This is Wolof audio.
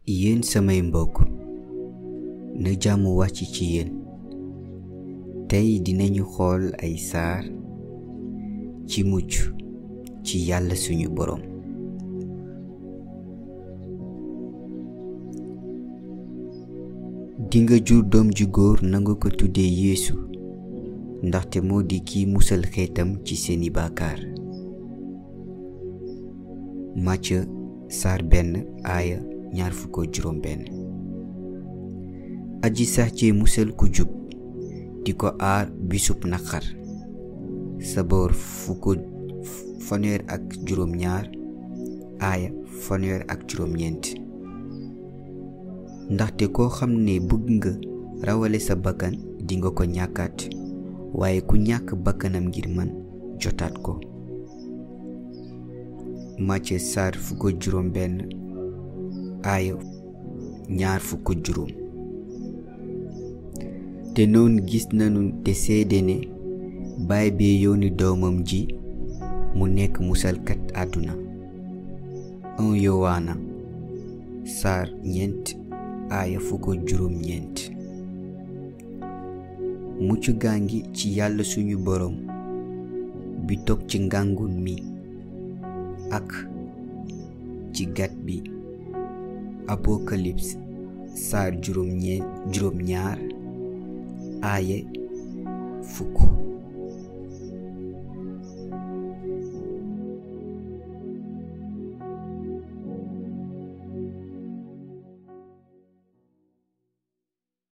Yéen samay mbokk na jàmm wàcc ci yéen. Tey dinañu xool ay saar ci mucc ci Yàlla suñu boroom. dinga jur doom ju góor nanga ko tuddee Yeesu ndaxte moo di kiy musal xeetam ci seeni baakaar. Macë saar 1 aaya 21. aji sax cee musal ku jub di ko aar bisub naqar. Saboor 52 aaya 29. ndaxte koo xam ne bëgg nga rawale sa bakkan dinga ko ñàkkaat, waaye ku ñàkk bakkanam ngir man jotaat ko. Macë saar 51 aaya 20. te noonu gis nanu te seede ne baay bee yónni doomam ji mu nekk musalkat àdduna. 1 Yowaana saar 4 aaya 19. mucc gaa ngi ci Yàlla suñu boroom bi toog ci ngàngun mi ak ci gat bi. Apocalypse saar 2 aaya 10.